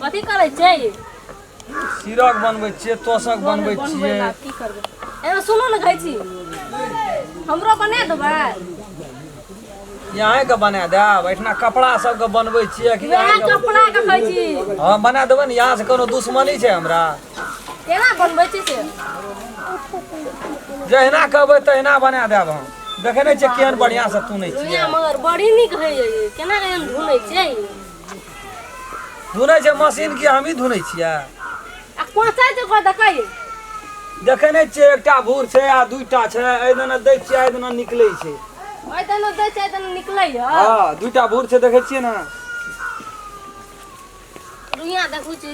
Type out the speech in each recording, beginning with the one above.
कथी करै छै? सिरक बनबै छियै, तोसक बनबै छियै। की करबै? एगो सुनू ने, कहै छी हमरो बना देबै। अहाँके बना देब? एहिठिना कपड़ा सबके बनबै छियै कि वएह अहाँके? कपड़ा के कहै छी। हँ, बना देबै ने। यहाँ से कोनो दुश्मनी छै हमरा? केना बनबै छी से? जहिना कहबै तहिना बना देब हम। देखै नहि छियै केहन बढ़िआँ से तुनै छियै? रुइया मगर बड़ी नीक होइए। केना एहन धुनै छै? धुनै छै मशीन की हमही धुनै छियै? आ कोचा छै को देखै? देखै नहि छियै, एकटा भूर छै आ दूटा छै। एहि दना दै छियै, एहि दना निकलै छै। ओहि दना दै छै, एहि दना निकलै है। हँ, दूटा भूर छै, देखै छियै ने? रुइया देखू छी।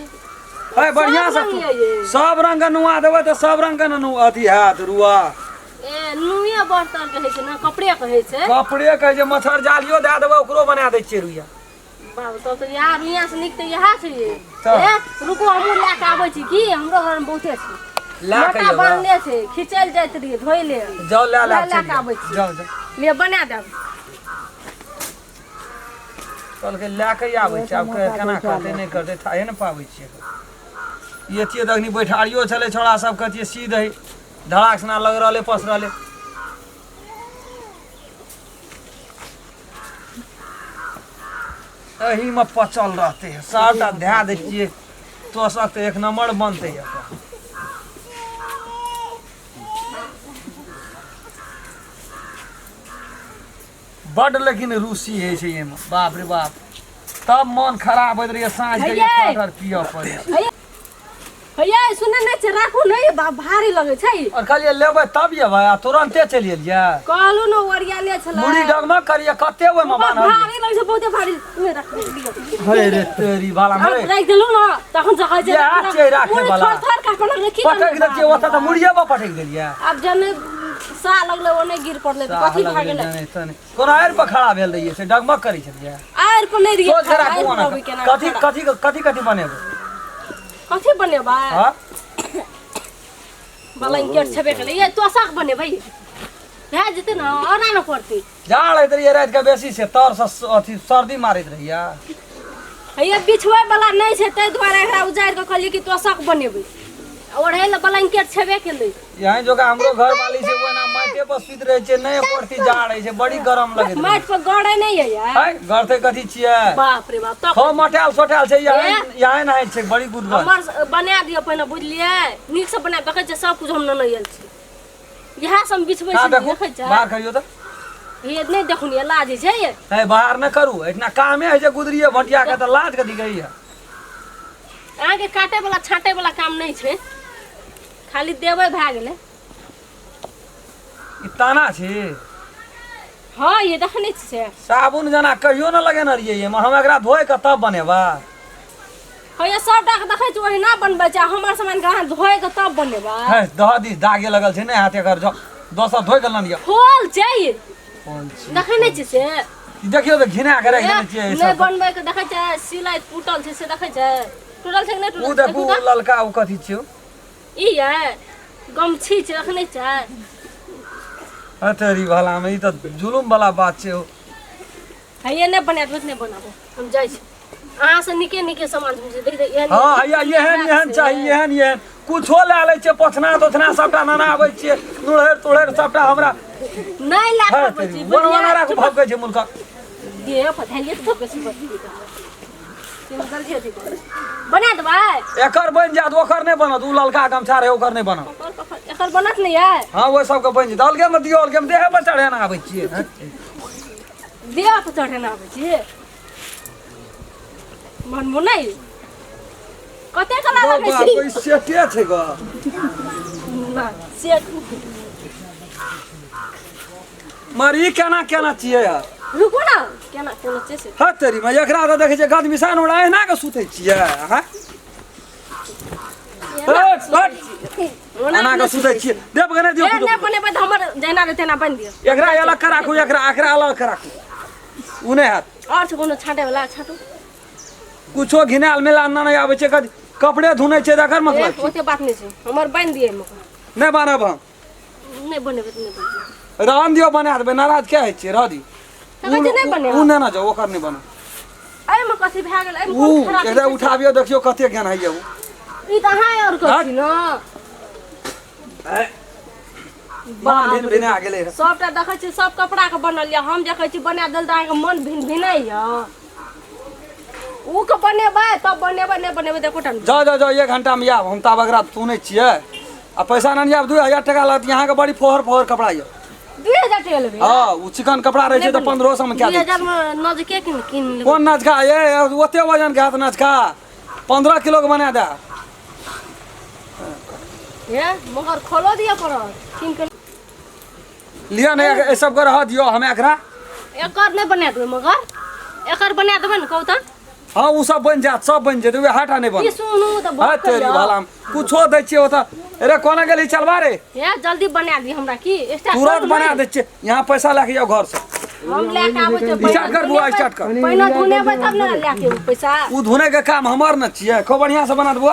है, बढ़िआँ से सब रंग ये। सब रंग के नुआ देबै तऽ सब रंग के ने अथी हैत रुआ। ए, नुए बर्तन के होइ छै ने, कपड़े के होइ छै? कपड़े कहै छै। मच्छर जालियो दए देबै, ओकरो बना दै छियै रुइया। बाबू, तब तऽ इएह रुइया से नीक तऽ इएह छै ये। तऽ? ए, रुकू, हमहूँ लए कऽ आबै छी। की हमरो घरमे बहुते छै। लए कऽ मोटा अयबै? बान्हले छै, खिचल जाइत रहियै धोइ ले। जाउ, लए लए। लए कऽ आबै छी। जाउ जाउ। ले, बना देब। कहलकै लए कऽ आबै छै। आब केना करतै, नहि करतै, थाहे ने पाबै छियै। ई अथिए तखनी बैठारियो छलै, छौड़ा सब कहतियै सीध है, धड़ाक सना लग रहलै, पसरलै। एहीमे पचल रहतै। सबटा धए दै छियै तोसक तऽ एक नम्बर बनतै एकर। बड लेकिन रूसी होइ छै एहिमे, बाप रे बाप। तब मन खराब होइत रहैए, साँझ के हैयै। क्वार्टर पियऽ पड़ै छै। हैया, सुनै नहि छै? राखू ने, बाप, भारी लगै छै। और कहलियै लेबै तब एबै आ तुरन्ते चलि एलियै। कहलू ने, ओरियाले छलै। मुड़ी डगमग करिए, कते ओहिमे बान्हल? भारी लगै छै, बहुते भारी। नहि राखू, लिअ। हे रे तेरी बाला आब मे राखि देलहुँ ने, तखन से कहै छै इएह छै राखै मुड़ी वाला। थर थर काटऽ लगलै की पटकि करबै? दै छियै ओतऽ तऽ मुड़िए पर पटकि देलियै। आब जने सा लगलै, ओने गिर पड़लै तऽ कथी भए गेलै? नहि तने कोनो आड़ि पर खड़ा भेल रहियै से डगमग करै छलियै? आड़ि पर नहि रहियै। सोच जरा। आड़ि पर कोना रहबै केना? कथी कथी कथी कथी बनेबै? कथी बनेबै? हाँ। ब्लैंकेट छेबे केलै। ये तोसक बनेबै, भए जेतै ने, और आनऽ पड़तै। जाड़ होइत रहियै रातिके बेसी से तर से अथी सर्दी मारैत रहियै। हैया, बिछबै वाला नहि छै, ताहि दुआरे एकरा उजाड़ि कऽ कहलियै कि तोसक बनेबै। आ ओढ़ै लए ब्लैंकेट छेबे केलै। यहाँ जोगा हमरो घर वाली छै, ओना माटे पर सुति रहै छै। नहि पड़ती, जाड़ होइ छै, बड़ी गरम लगैत रहै। माटि पर गड़ै नहि यऽ यार। है, गरते कथी छियै? बाप रे बाप, तब खो मटायल सोटायल छै। यहाँ यहाँ नहाय छै, बड़ी गुदगद। हमर बना दिअ पहिने, बुझलियै? नीकसँ बना। देखै छियै, सब कुछ हम नेने आयल छी। इएह सब बिछबै कहाँ छी। देखू? देखै छै। बाहर करियौ तऽ। हे, नहि देखू ने, लाज होइ छै। है, बाहर नहि करू। एहिठिना कामे होइ छै गुदरिये भटिया के, तऽ लाज कथी कहैया? अहाँके काटे वाला छाँटे वाला काम नहि छै, खाली देबै, भए गेलै। ई ताना छी? हँ, ये देखने छियै। साबुन जेना कहियो ने लगेने रहियै एहिमे। हम एकरा धोइ कऽ तब बनेबै। हँ, ये सबटा के देखै छी ओहिना बनबै छै, आ हमर सामान के अहाँ धोए के तब बनेबै? है, दह दी, दागे लगल छै, नहि हाथ एकर। जो दोसर धोइ कऽ लऽ लिअ। फल छै ये। कोन छी? देखै नहि छियै से? ई देखियौ तऽ, घिना के राखि देने छियै एहि नहि सब। बनबै के देखै छै, सिलाइ टूटल छै से देखै छै? टूटल छै कि नहि ओ टूटल? देखू, देखू तऽ। ललका ओ कथी छियौ? ई ये गमछी छै, देखै छै? अतरी भला में ई तऽ जुलुम वाला बात छै। हैये, नहि बनायब, नहि बनाबो, हम जाइ छी। अहाँ से नीके नीके सामान छै, देख देख एहन। हँ, हैया एहन एहन चाही, एहन एहन कुछो लए लै छियै। पोछना तोछना सबटा नना आबै छियै, नुड़हरि तुड़हरि सबटा हमरा नहि लए है कऽ आबै छी। वन वन राखू, भभकै छै मुल्कक। देह पर धैलियै तऽ भभकै छै। बस गलती अथी करू। बना देबै। एकर बनि जायत, ओकर नहि बनत। ओ ललका गमछा रहै, ओकर नहि बनत। एकर बनत नहि यै? हँ, ओहि सबके बनि जेतै। अलगे मे दियौ, अलगे मे देहे पर चढ़ेने आबै छियै। देह पर चढ़ेने आबै छियै। मनमो नहि कते कला लगै बाप छी। रे, सेटे छै ग। ना, से मर ई केना केना छियै यार? रुकू ने, केना केना छै से। हँ तेरी में, एकरा तऽ देखै छियै गद मिसान उड़ा एना कऽ सुतै छियै। हँ, हट, हट। ओना एना कऽ सुतै छियै। देब के नहि दियौ? ए, नहि बनेबै तऽ हमर जहिना रहै तेना बनि दियौ। एकरा अलग कऽ राखू, एकरा एकरा अलग कऽ राखू। ओ नहि हैत। आओर छै कोनो छाँटे वाला? छाँटू। कुछो घिनायल मेला नहि आबै छै। कथी कपड़े धुनै छै तऽ एकर मतलब ए, की? ओते बात नहि छै, हमर बनि दियै मका। नहि बान्हब हम। नहि बनेबै तऽ नहि बनेबै। रहन दियौ, बना देबै। नाराज किया होइ छियै? रह दियौ। तऽ कहै छै नहि बनेबै। ओ नहि ने जाउ, ओकर नहि बनब। एहिमे कथी भए गेल एहिमे ऊ कोन खराबी एकरा छै? उठाबियौ देखियौ कते ज्ञान होइए ऊ ई तऽ अहाँ आओर हट। कहै छी ने मन भिन भिना गेलै हँ। सबटा देखै छी सब कपड़ा के बनल यऽ हम देखै छी बना देल तऽ अहाँके मन भिन भिनाइए ऊ के बनेबै तब बनेबै नहि बनेबै तऽ एकोटा नहि। जाओ जाओ जाओ एक घंटा में आब हम ताब अगरा सुनै छियै आ पैसा नहि आब 2000 टका लागत यहाँके बड़ी फोहर फोहर कपड़ा यऽ 2000 टका लेबै हँ ओ चिकन कपड़ा रहै छै तऽ 1500 मे कए दुई दै हजार मे नजके किन किन लेबै कोन नचका ये ओते वजन के हाथ नचका 15 किलो के बना दे हे मगर खोलो दिअ पड़त किन के लिअ ने एहि सबके रह दियौ हमे एकरा एकर नहि बना देबै मगर एकर बना देबै ने कहू तऽ हँ ओ सब बनि जायत सब बनि जेतै वएह टा नहि की बनत सुनू तऽ हँ बहुत तेरी भला कुछो दै छियै ओतऽ अरे कोना गेली चलबा रे हे जल्दी बना दी हमरा की स्टार्ट तुरंत करू बना ने। दै छियै यहाँ पैसा लए के जाउ घर से हम लए के आबै छियै स्टार्ट कर बुआ स्टार्ट कर पहिने धुनेबै तब ने लए के एबै पैसा ओ धुने के काम हमर न छियै खूब बढ़िआँ से बना देबो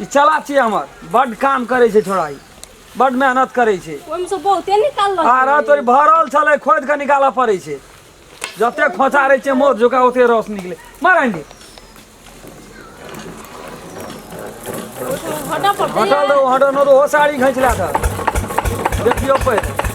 ई चला छियै हमर बड्ड काम करै छै छोड़ा ई बड्ड मेहनत करै छै ओहिमे से बहुते निकालल आर तोरी भरल छलै खोदि कऽ निकालऽ पड़ै छै जते खोचा रहै छै मोर झुका ओते रस निकले मार आंटी हटऽ पड़तै हटल दो हटल न तो हो साड़ी खींच ला था देखियो पहिले।